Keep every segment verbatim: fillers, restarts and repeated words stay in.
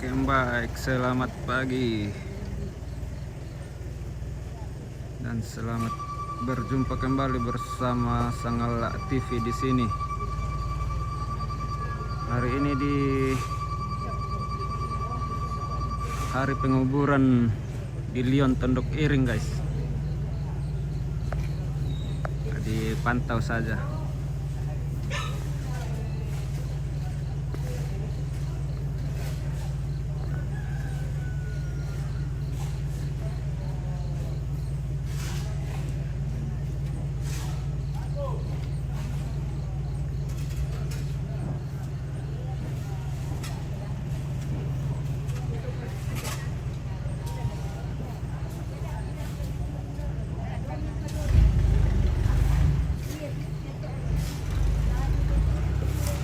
Yang baik, selamat pagi dan selamat berjumpa kembali bersama Sangala T V di sini. Hari ini di hari penguburan di Lyon Tondok Iring, guys. Dipantau saja.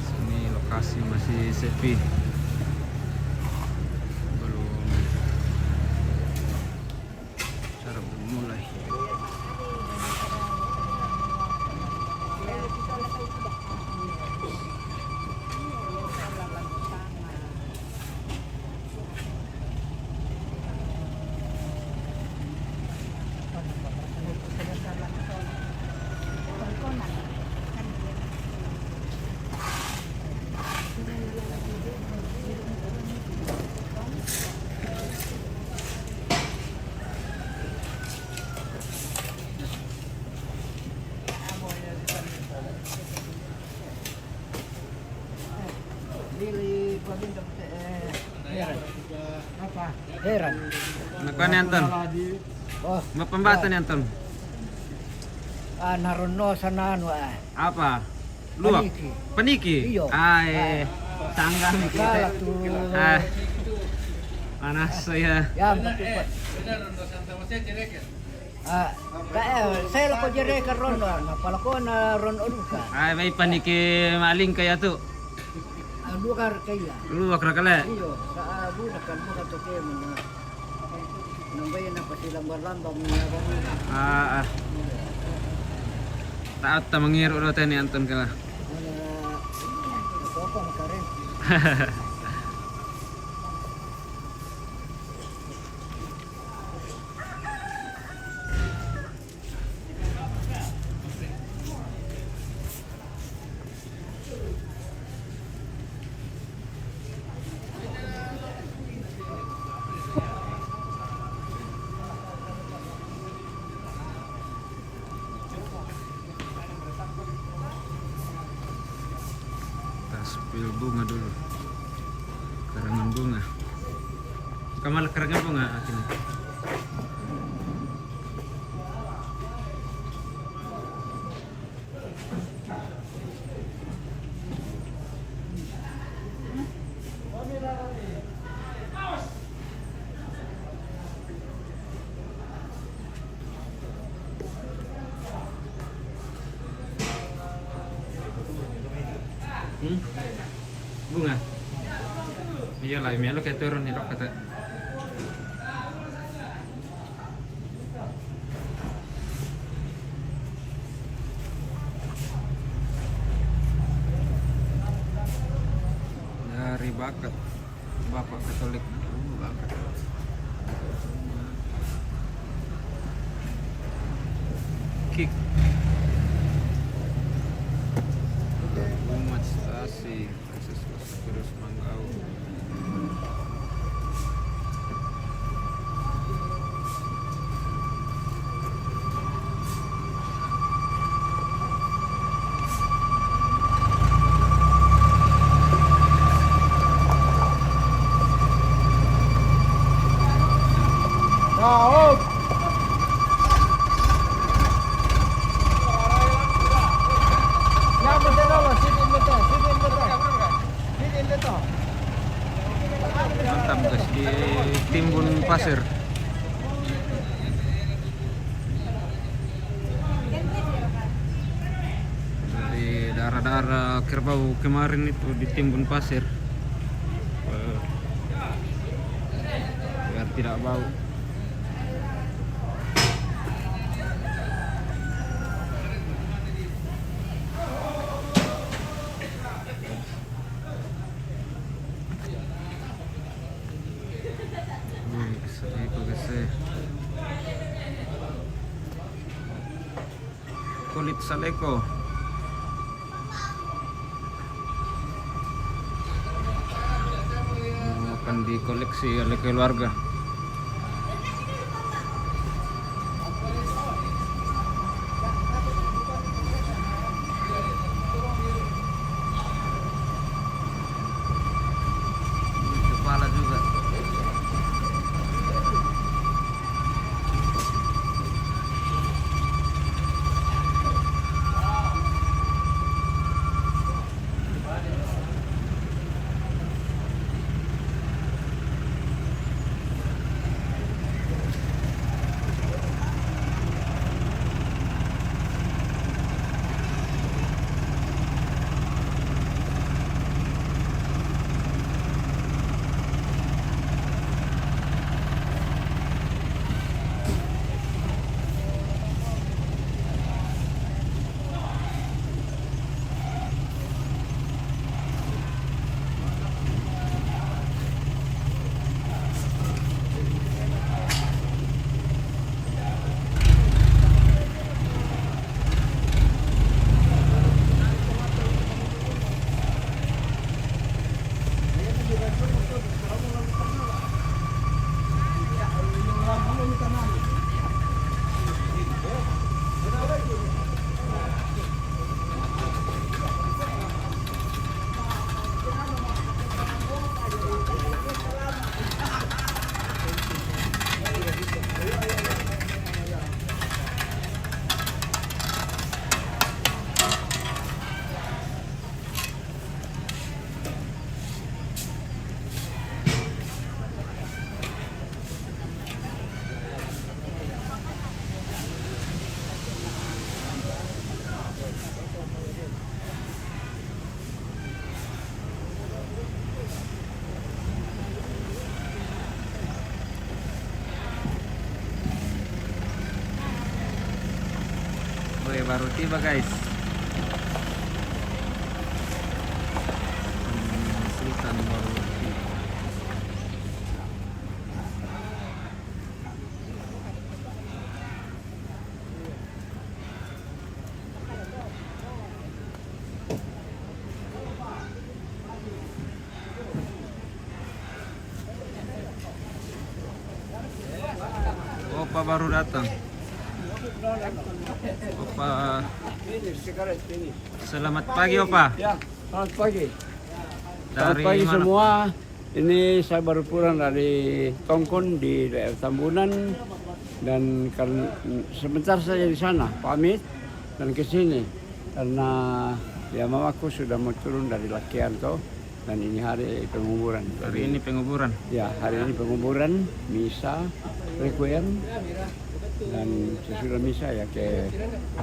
Sini lokasi masih sepi. Belum acara belum mulai. Heran. Nako ni Anton. Oh, mapambata ni Anton. Ah, narono sana anu, ah. Apa? Luwak? Paniki. Paniki? Iyo. Ai, sangga mi kite. Salah tu. Ah. Panas saya. Ya, betul, Pak. Ah, kae, saya lako jereka rono, na palako na rono duka. Ai, bai paniki maling kaya tu. Ah, luwak kaya. Luwak kaya. Iyo, sa, ah, budak kan, budak tu kaya mana. Nambai na pasi lambar-lambar ni abang ni. Ah, ah. Taat ta mangiru do tani Anton kala. Mana, apa, apa makarin? Kita spill bunga dulu. Karangan bunga. Kamal karangan bunga akhirnya. Hmm? Bunga? Iyolah, melo kaya turun ni, Dok, kata. Dari bakat Bapak Katolik. Uh, bakat. Kick. Umat Stasi. Franciscus Sirus Manggau. Daud. Ya, betul, betul. Sini, betul. Sini, betul. Mantap, guys, ditimbun pasir. Dari darah-darah kerbau kemarin itu ditimbun pasir. Eh, biar tidak bau. Saleko. Akan dikoleksi oleh keluarga. Kepala juga. Woi, baru tiba, guys. Hmm, Sultan baru tiba. Opa baru datang. Opa. Selamat pagi, Opa. Ya, selamat pagi. Selamat pagi semua. Ini saya baru pulang dari Tongkon di daerah Tambunan dan kan sebentar saja di sana pamit dan ke sini karena ya mamaku sudah mau turun dari lakean toh, dan ini hari penguburan. Hari ini penguburan. Ya, hari ini penguburan, misa, requiem, dan sesudah misa ya ke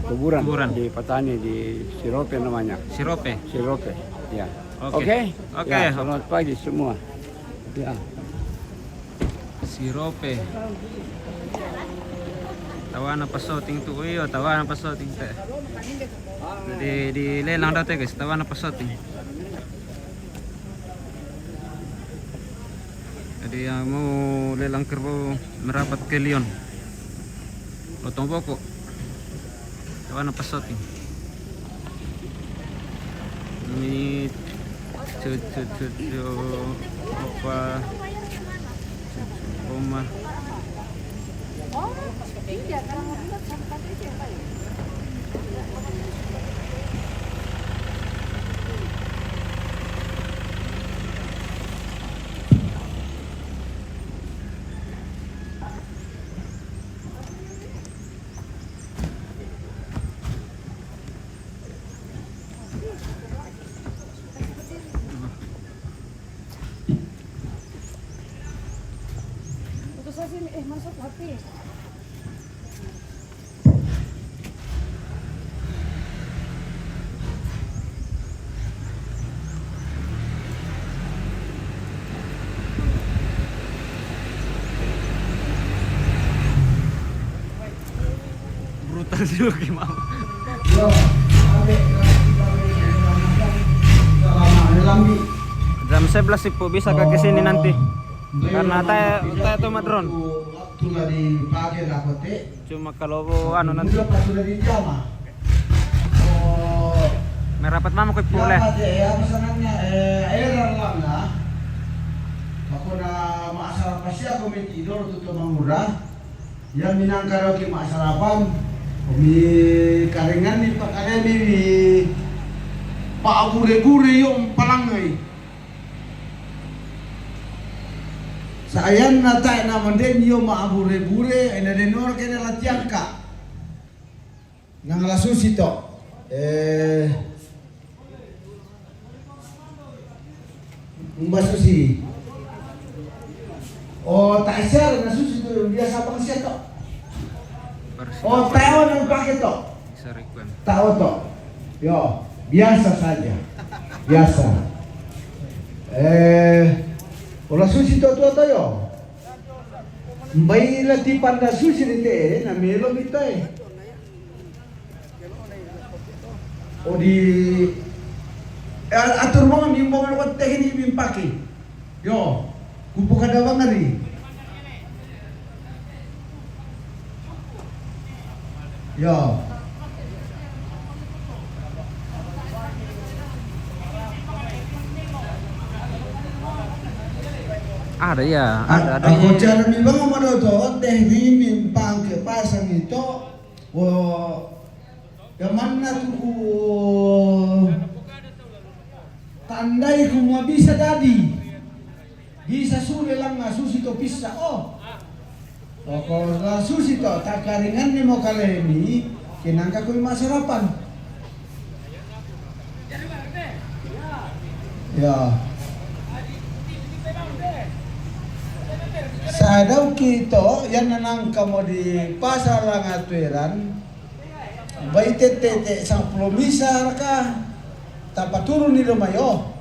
kuburan. Kuburan di Patani, di Sirope namanya. Sirope. Sirope, ya. Oke. Oke. Oke. Ya, selamat pagi semua. Ya. Sirope. Tawana pasoting tu, iyo, tawana pasoting te. Jadi dilelang daw te, guys, tawana pasoting. Jadi yang mau lelang kerbau merapat ke Lyon. Potong pokok. Tawana pasoting. Ini cucu, cucu, apa? Cucu oma. Itu saya sini, eh, masuk H P. Brutal juga, Mam. Jam sebelas ipu bisa ka ke sini nanti. Karena taya, taya tu madron. Cuma kalau anu nanti. Dapat mama ko ipole. Iya, Pak, ya, ya, pesanannya, eh, air lang na. Ako na maasal pa siya ko may tidor, tuto mangura. Iya minangka daw ki maasarapan. Umi karingan ni pakare mi, mi paabure-bure yung palangay. Sa ayan na tayo naman din yung maabure-bure, ay na din or kaya na latiyan ka. Nang lasusi to. Eh, mbasusi. O, tayo siya, nasusi to, yung biya sa pang siya to. O, tayo nang bakit to. Tao to. Yo, biasa saja. Biasa. Eh, o lasusi to, to, to, yo. Mbay lati panda susi di te, eh, na melo mi to, eh. O di, eh, atur mo, mi mo ko te ni mi paki. Yo, kupu kada bangari. Yo. Ada ya, ada, ada. Ako cara mi bang mo do to, teh ni mi pangke pasang ito. Wo, ya mana tu ku tandai ku mo bisa dadi. Bisa sule lang nga susi to pisa, oh. Oko la susi to, takaringan ni mo kalemi, kinangka ko masarapan. Ya. Sa daw kito, yan na nang kamo di pasal nga tuiran. Bay tete te sapuluh misal ka, tapaturun ni lumayo.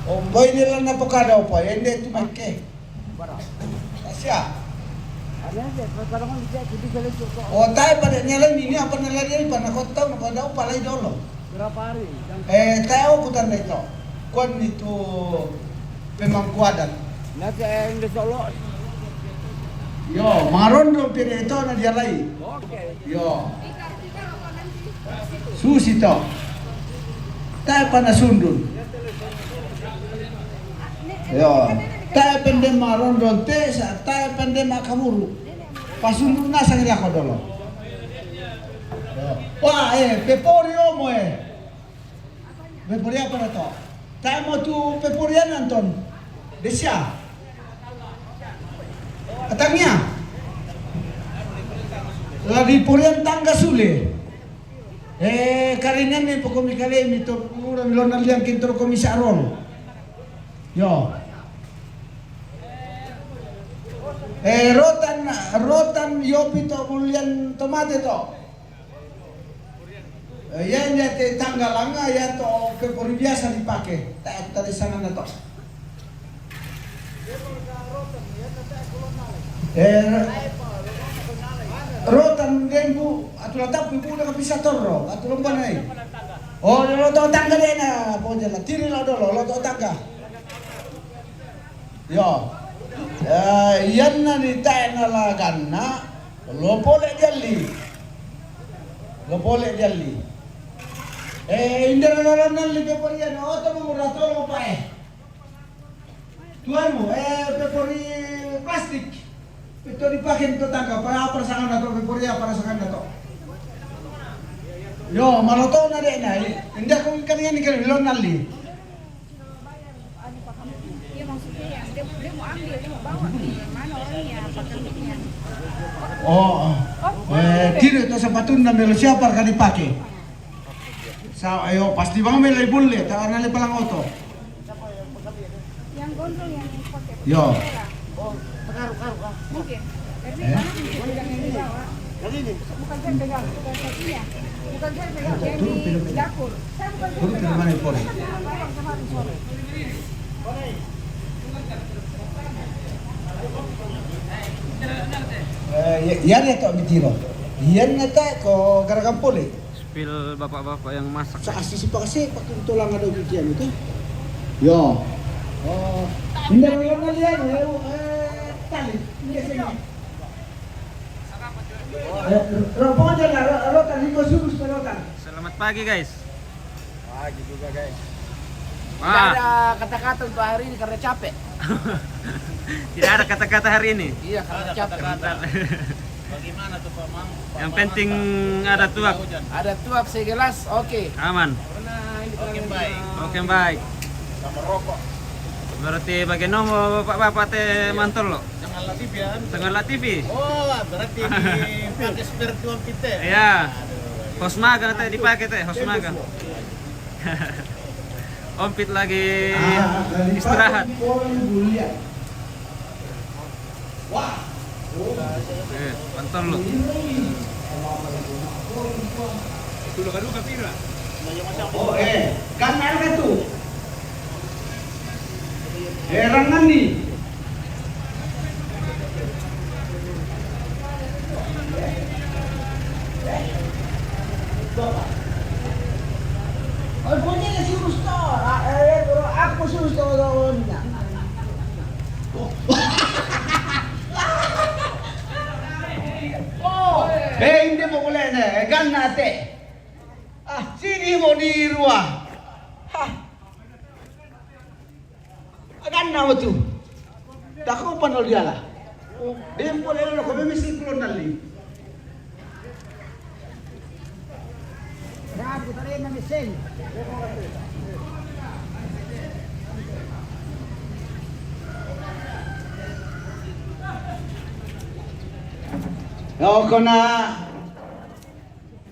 Omboy nila na pakadaw pa, hindi tumake. Asya. O, tayo pa din nila, hindi apa nila din, pa nakot tao, nakadaw pa lay dolo. Berapa hari? Eh, tayo ko tanda ito. Kuan nito, pemangkuadan. Nasa, eh, hindi solo. Yo, marondo pire ito na dialay. Okay. Yo. Susi to. Tayo pa na sundun. Yo. Tayo pende marondo te, sa tayo pende makamuru. Pasundun na sa nila ko dolo. Yo. Wa, eh, pepori omo, eh. Pepori apa na to? Tayo mo tu peporian, Anton. Desya. Atangnya. Lagi porian tangga sule. Eh, karingan ni poko mi kale mi to, ura mi lona liang kintor ko mi sarol. Yo. Eh, rotan, rotan yopi to bulian tomate to. Eh, yan ya te tangga langa, ya to pepori biasa dipake. Ta-, tadi sangan na to. Eh, rotan dembu, atu la tapu ibu na kapisa torro, atu lomba nai. Oh, lo to tangga de na, po jala tiri lo dolo, lo to tangga. Yo. Eh, yan na ni tae na la ganna, lo pole dialli. Lo pole dialli. Eh, indara la nalli ke porian, oto mo murato lo pae. Tuanu, eh, pepori plastik. Ito dipake to tangga, pa apa sangan na to, pepori apa sangan na to. Yo, maloto na de na, eh. Inda ko ikan yan, ikan lo nalli. Iya, maksudnya yang dia, dia mau ambil, dia mau bawa nih. Mana orangnya? Apa kambingnya? Oh, oh. Eh, tidak, itu sepatu na melo siapa kali pakai? Sa, ayo, pasti bang melo bulle, tak ada le palang oto. Yang gondrong yang dipakai. Yo. Mungkin. Tapi mana mungkin yang dibawa? Bukan saya pegang. Bukan saya pegang. Yang di dapur. Saya bukan saya pegang. Saya kan turun kemarin sore. Eh, ya, ya, ya, tak bitiro. Yan na ta ko garagan pole. Spill bapak-bapak yang masak. Sa asi si pakasi, pakai tulang ada ujian itu. Yo. Oh. Hindi ko lang naliyan, eh, eh, tali. Hindi, sige. Eh, ro-, ro-, pokoknya lah, ro-, rotan, hindi ko sumus pa rotan. Selamat pagi, guys. Pagi juga, guys. Tidak ada kata-kata untuk hari ini karena capek. Tidak ada kata-kata hari ini. Iya, karena capek. Bentar. Bagaimana tuh, Pak Mang? Yang penting ada tuak. Ada tuak segelas, oke. Aman. Oke, baik. Oke, baik. Sama rokok. Berarti bagaimana bapak-bapak te mantol lo? Tengah la T V ya? Tengah la T V. Oh, berarti dipakai spiritual kita. Iya. Aduh, iya. Hos magang te dipakai te, hos magang. Ompit lagi istirahat. Wah. Eh, pantol lo. Itu lo kaduka pira? Oh, eh, kan ada tu. Eh, rangan ni. Aku ni si Ustaz, ah, eh, bro, aku si Ustaz, oh, ni. Eh, hindi mo ko lene, eh, ganna te. Ah, sini mo ni Rua. Ha. Aganna mo tu. Tako panol diala. Dempo lelo ko mimi si kulon nali. Rabu tare na mesen. Oko na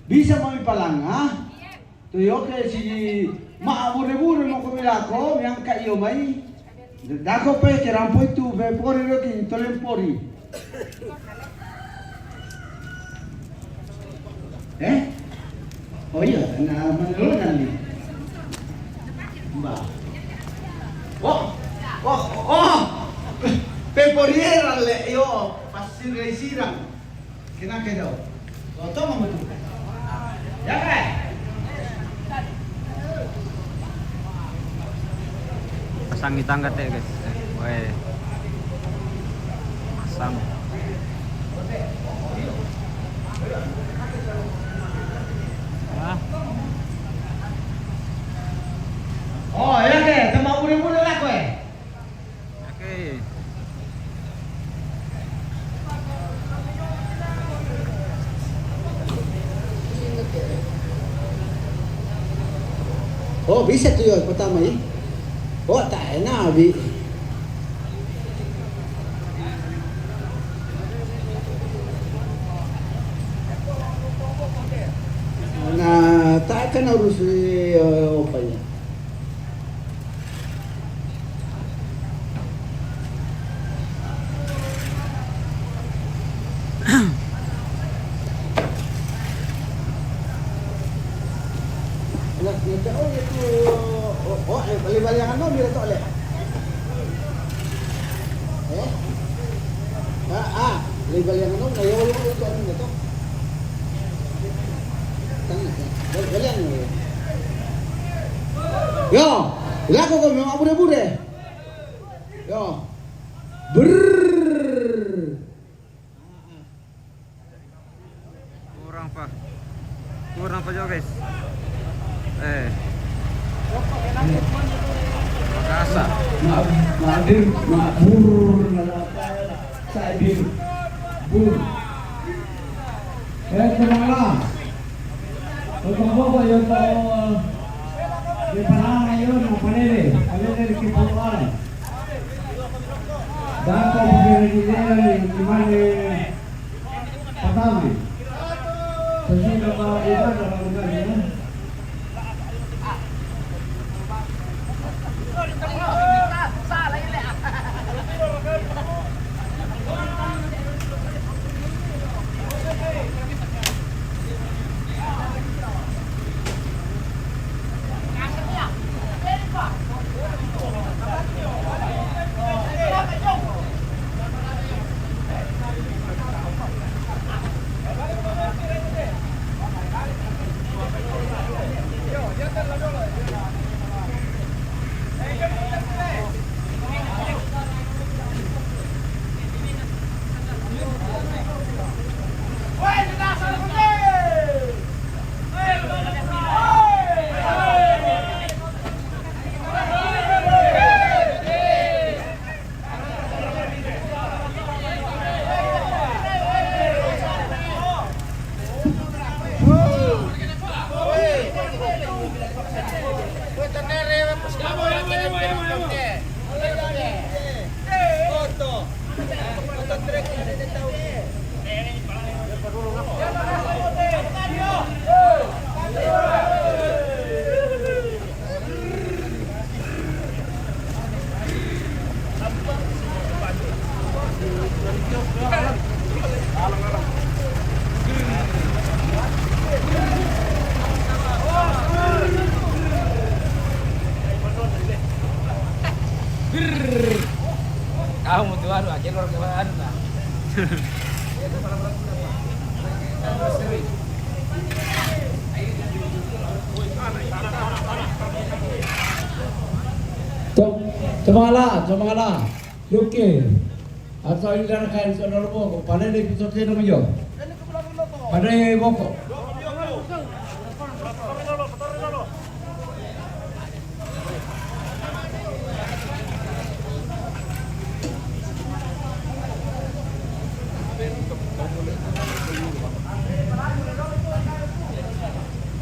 bisa mo mi palanga. Toyo ke si ma bure-bure mo ko mi lako, mi angka iyo mai. Dako pe ke rampo itu, pe pori lo ki tolen pori. Eh? Oh iya, na manelo nali. Mbak. Oh, oh, oh. Pe pori era le, yo, pasir le sirang. Kena ke do. Lo to mo tu. Ya, eh. Pasang itang kate, guys. Eh, weh. Pasang. Ah. Oh, ya ke, sama bure-bure lako, eh. Oke. Oh, bisa tu yo pertama ni. Oh, tak enak abi. Na, tak kena urus, eh, apa ya? Nak, nak, oh, itu, oh, oh, eh, balik-balik yang anu, dia tak boleh. Eh? Ah, ah, balik-balik yang anu, nah, ya, ya, ya, itu anu, itu. Tengah, ya. Balik, balik yang anu, ya. Yo, laku ko memang bure-bure. Yo. Brrrr. Kurang, Pak. Kurang, Pak, juga, guys. Eh. Makasa. Ma-, madir, mabur, sadir, bur. Eh, tenanglah. Untuk apa, ya, tahu, eh, di Panama, ya, mau palele, palele di Kipuan. Dako pagkakilala ni Kimane Patami. Sa sino ba iba na pagkakilala? Kamu tuh, aduh, aja luar kemana, nah. Cemala, cemala. Yuki. Atau ini dan kain saudara boko. Pada di pisau kena menjo. Pada yang boko.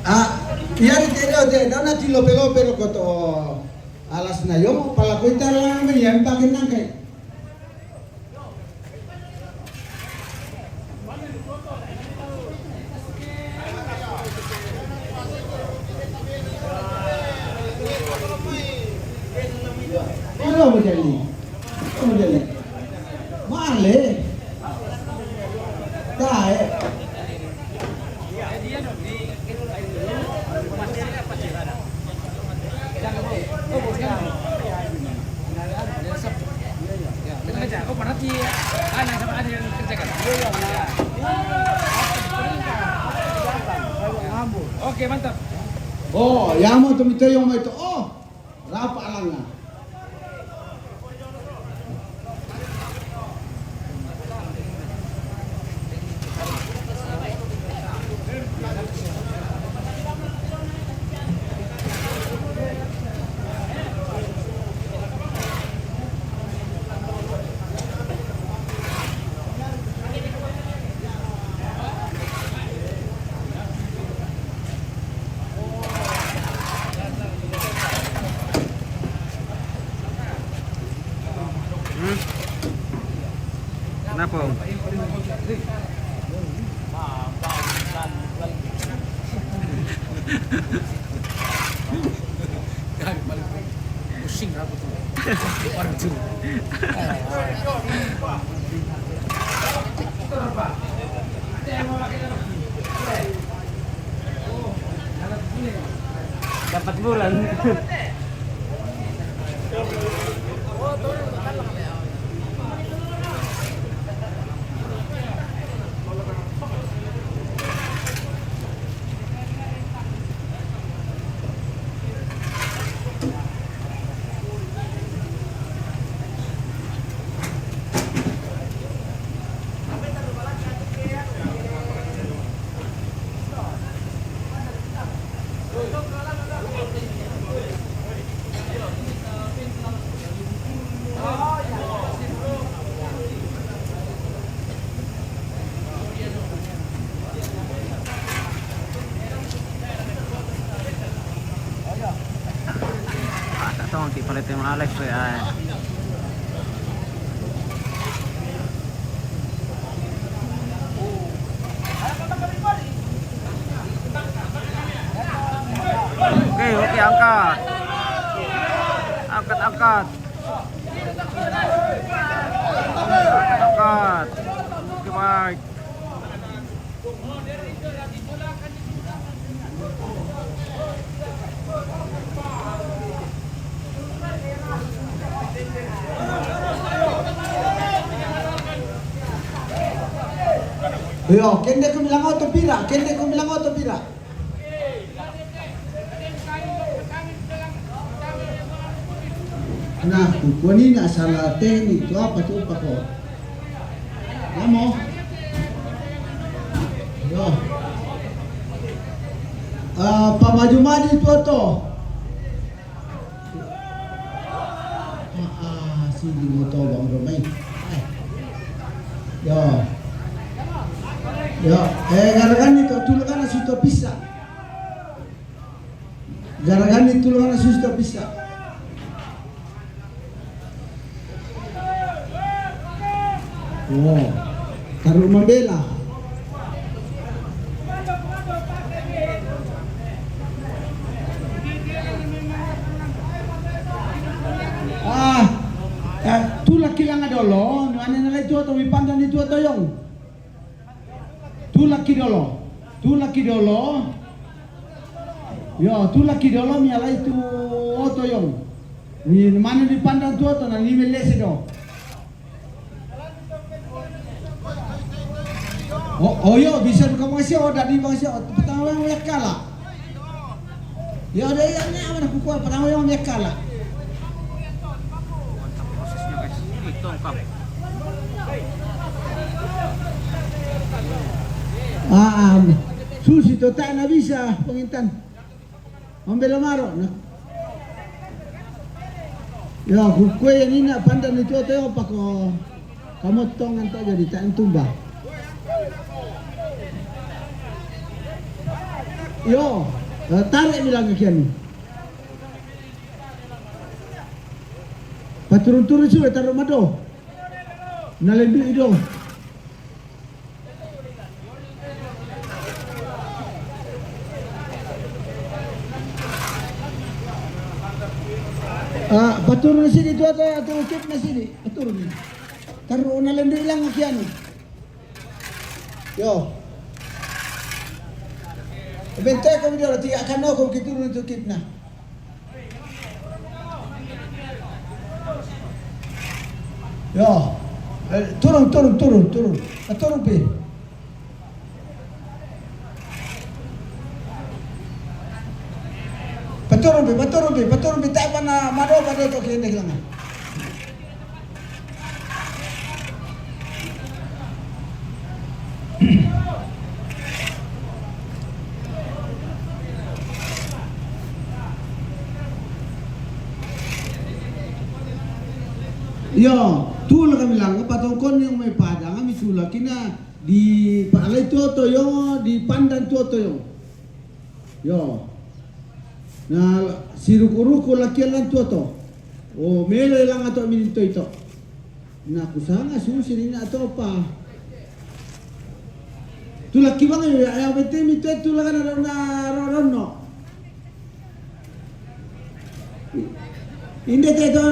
Ah, iya, di tidak, tidak, tidak, nanti lope-lope lo koto alas na yomo, pala ko ita lang me yang pakai nangkai. Ano mo dyan, eh? Ano mo dyan, eh? Mahal, eh. Tae. Oke, mantap. Oh, ya mo tumitoy yung may to. Oh, rapa lang nga. Hmm? Kenapa, Om? Pusing aku tuh. Orang tuh. Dapat bulan. Ah, tak tahu nanti pada tema Alex tu, ah. Oke, oke, angkat. Angkat, angkat. Angkat. Oke, baik. Yo, kende ko milang oto pira, kende ko milang oto pira. Nah, kukuan ini asal teknik tu apa tu apa ko? Namo? Yo. Ah, pamaju-maju tu to. Ah, ah, sini mo to bang rumai. Yo. Yo, eh, garagani to, tulungan na susto pisa. Garagani tulungan na susto pisa. Oh, taru mambela. Ah, eh, tula kilanga dolo, no ane na lai tua to, mi panda ni tua to yong. Tula ki dolo, tula ki dolo. Yo, tula ki dolo mi alai tu oto yong. Ni manu di pandang tua tu na ni mele sido. Oh, oh yo, bisa buka bangsa, oh, dadi bangsa, petang orang boleh kalah. Ya, ada yang ni mana kukuat, petang orang boleh kalah. Ah, ah, susi tu tak nak bisa pengintan. Ombelo maro na. Yo, kukue ni na pandan itu atau apa ko kamu tongan tak jadi tak entumba. Yo, eh, tarik bilang ke kian. Paturun-turun sudah taruh mado. Nalendu ido. Ah, paturun sini tu atau atau kip na sini. Paturun ni. Taruh na lendu ilang akian. Yo. Bentar kami dia roti akan no kau kiturun tu kip na. Yo. Eh, turun, turun, turun, turun. Ah, turun pi. Paturun pi, paturun pi, paturun pi. Tak pernah mado pada tu kini kelangan. Yo, tu lah kami lang, patongkon yang mai pada kami sula kina di palai tuoto yo, di pandan tuoto yo. Yo. Na siruku-ruku lakian lan tuoto. O mele lang ato minito ito. Na kusanga susi ni na topa. Tulak kibang ya, ya bete mi te tulak na na ro ro no. Inde te to.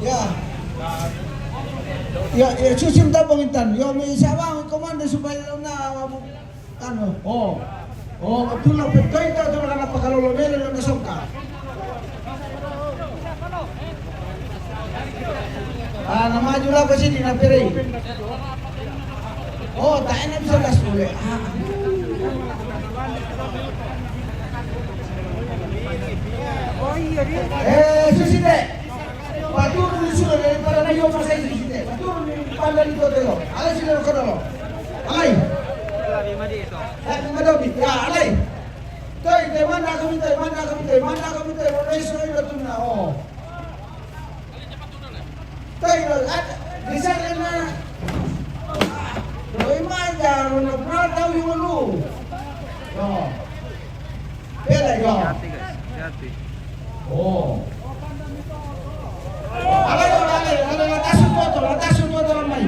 Ya. Ya, ya, susi minta pengintan. Yo mi sabang komando supaya na mabu. Anu, oh. Oh, tu la petoita tu la kana pakalolo mele lo na songka. Ah, na maju la ke sini na pere. Oh, tak enak bisa gas boleh. Ah. Oh iya dia. Eh, susi de. Paturun ni sudah daripada na yo masai susi de. Paturun ni pandang itu dulu. Alai sila ke dulu. Alai. Lagi madi itu. Eh, madi. Ya, alai. Toi, te manda kami, te manda kami, te manda kami, te manda kami, te manda kami, oh. Toi, at, bisa na. Toi, manda, na pura tahu yung lu. Yo. Bela, yo. Hati-hati, guys. Hati-hati. Oh. Alai, alai, alai, latasun tuoto, latasun tuoto lamai.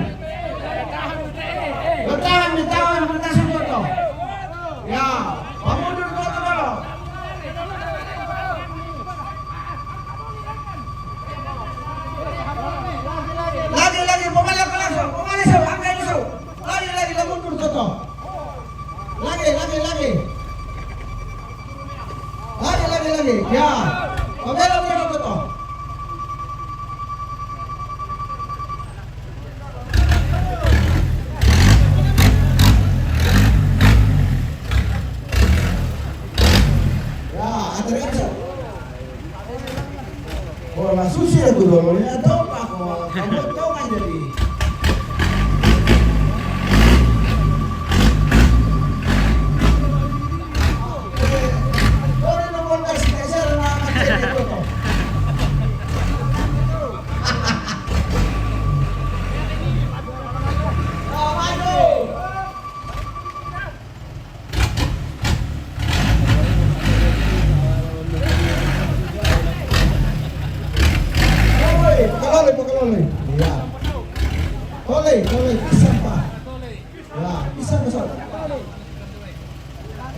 Latahan, latahan, latasun tuoto. Ya, pamundur tuoto dolo. Lagi, lagi, pamala ko langsung, pamala so, angkai so. Lagi, lagi, la mundur tuoto. Lagi, lagi, lagi. Lagi, lagi, lagi. Ya. Pabela dia betul. Ya, ada. Oh, la susi la tu dolo ni atau apa ko? Kamu tahu kan jadi. Pakalole, pakalole. Ya. Kole, kole, pisang pa. Ya, pisang pa.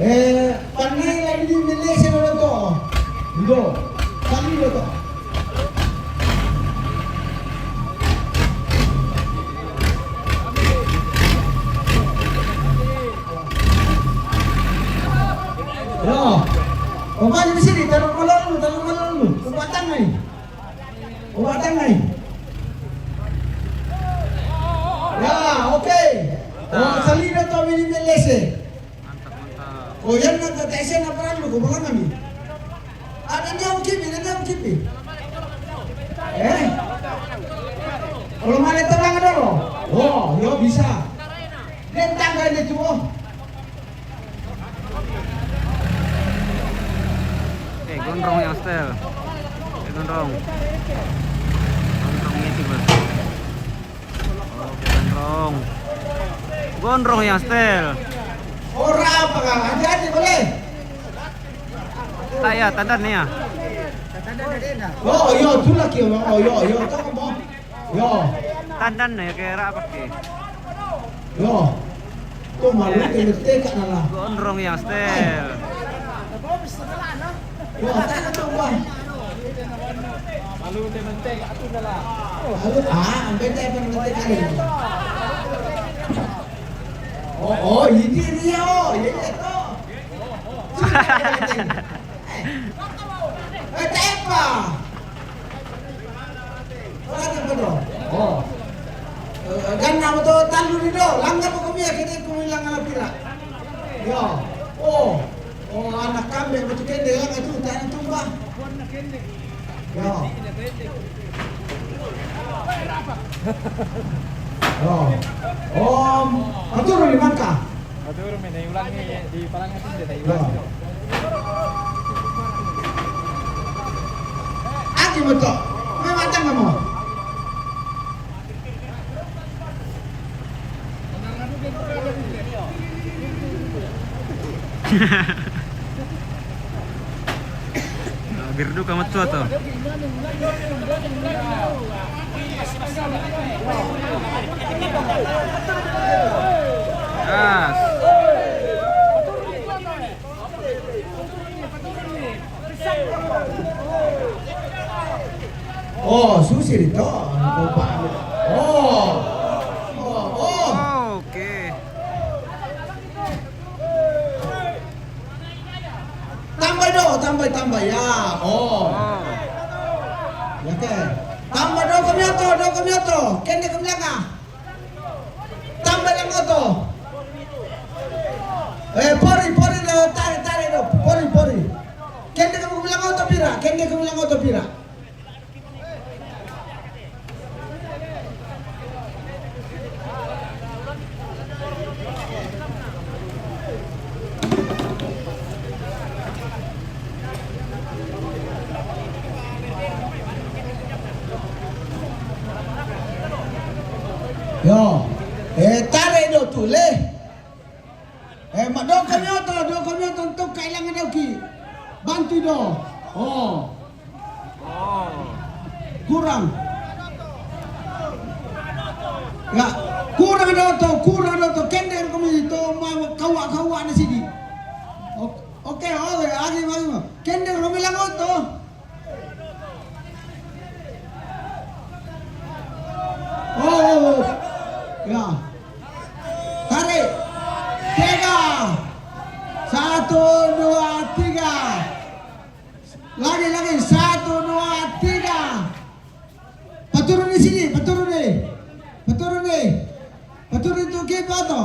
Eh, panai lagi di Malaysia lo to. Ido. Kami lo to. Yo. Pokoknya di sini, taruh malu dulu, taruh malu dulu. Kumpul tangan. Kumpul tangan. Ya, oke. Oh, salida to mini melese. Oh, yan na ta ese na parang lu, kumpul tangan ni. Ada dia oke, ada dia oke. Eh? Kalau mana tenang dulu. Oh, yo bisa. Dia tangga dia tuh. Oh. Eh, gondrong yang setel. Eh, gondrong. Gondrong itu, Bos. Oh, gondrong. Gondrong yang setel. Ora apa, Kang? Hati-hati, boleh? Tak ya, tandan nih ya. Oh, iya, itu lagi. Oh, iya, iya, itu apa? Yo. Tandan ya, kayak apa ke? Yo. Tuh malu tele teka nala. Gondrong yang setel. Yo, teka tuh, Bang. Malu tele mentega tuh nala. Malu, ah, ambil teh mentega kali. Oh, oh, ini dia, oh, ini tuh. Eh, tepa. Ora tepa do. Oh. Eh, dan nama to talu ni do. Langgar ko kami kene ko langgar pira. Yo. Oh. Oh, anak kambing betul kende yang itu tanah tumbah. Yo. Yo. Om, atur di mangka. Atur, may naiulang ni, di palangan din, may naiulang. Yo. Aki mo to. May matang mo. Ah, Birdu ka matua to. Gas. Oh, susi dito. Oh. Oh, oh. Oke. Tambah do, tambah, tambah. Ya, oh. Oh. Ya ke. Tambah do kami ato, do kami ato. Kende kami langa. Tambah langa ato. Eh, pori, pori do, tarik, tarik do. Pori, pori. Kende kami langa ato pira, kende kami langa ato pira. Yo, eh, tarik do tu le. Eh, mak do kami oto, do kami oto untuk kailangan doki. Bantu do. Oh. Oh. Kurang. Ya, kurang do to, kurang do to. Kende kami to ma kawa-kawa na sini. O-, oke, oke, agi, agi, agi. Kende kami lang oto. Oh, oh, oh. Ya. Tarik. Tiga. Satu, dua, tiga. Lagi, lagi. Satu, dua, tiga. Paturun di sini, paturun di. Paturun di. Paturun itu kipa to.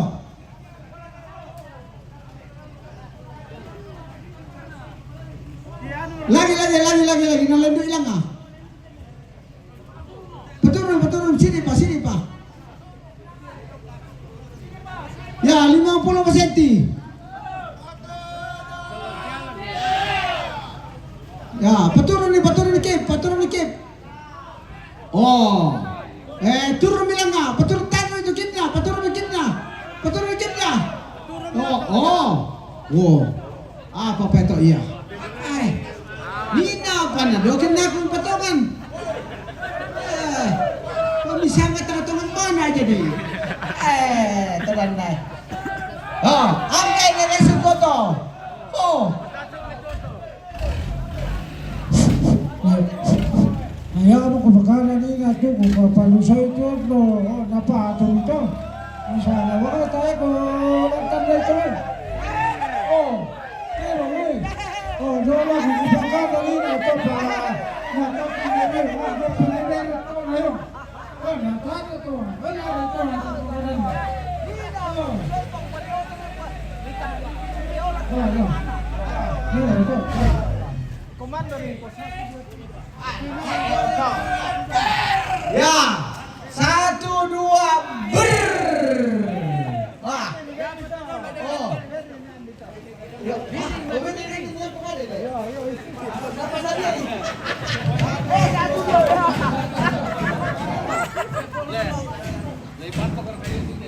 Lagi, lagi, lagi, lagi, lagi. Nalendu ilang ah. Paturun, paturun. Sini, Pak, sini, Pak. Ya, lima puluh persen. Ya, paturun ni, paturun ni, Kip, paturun ni, Kip. Oh. Eh, turun bilang ah, paturun tangan itu, Kip na, paturun ni, Kip na. Paturun ni, Kip na. Oh, oh. Wow. Apa petok iya? Ai. Nina apa na dokin aku patongan. Eh, kami sangat tengah-tengah mana jadi? Eh, telan na. Oh, angkai na resu koto. Oh. Ayaw mo ko makana ni nga tu ko papalusay tu no napa ato nito. Ang sana wala tayo ko lang tambay ko. Oh, pero eh. Ya, satu, dua, ber. Wah. Oh. Ya, oh, ini, ini, ini, ini, ini. Dapat saja ini.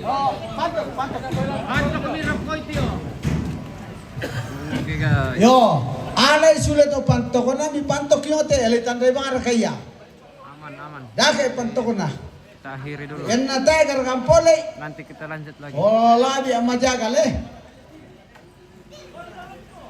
Oh, pantok, pantok. Pantok kami rokok itu, yo. Oke, guys. Yo, alai sule to pantokona, mi pantok yo te, alai tandai bang ara kaya. Aman, aman. Dake pantokona. Kita akhiri dulu. Enna te gargam pole. Nanti kita lanjut lagi. Oh, labi ama jaga le.